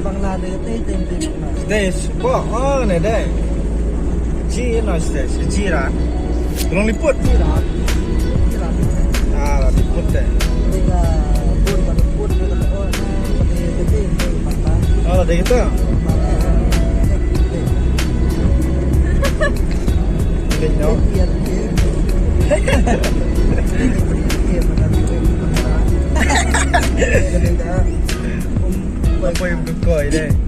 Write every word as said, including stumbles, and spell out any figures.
Bangla de te te te. Dei, bo, oh, ne dei. Ji no ste, si ji ra. Long liput. Ji ra. Ji ra. Ah, la liput te. Dei ka bun ka liput ka ko. Dei te te te. Oh, la dei kita. Dei no. Apa yang kau dei?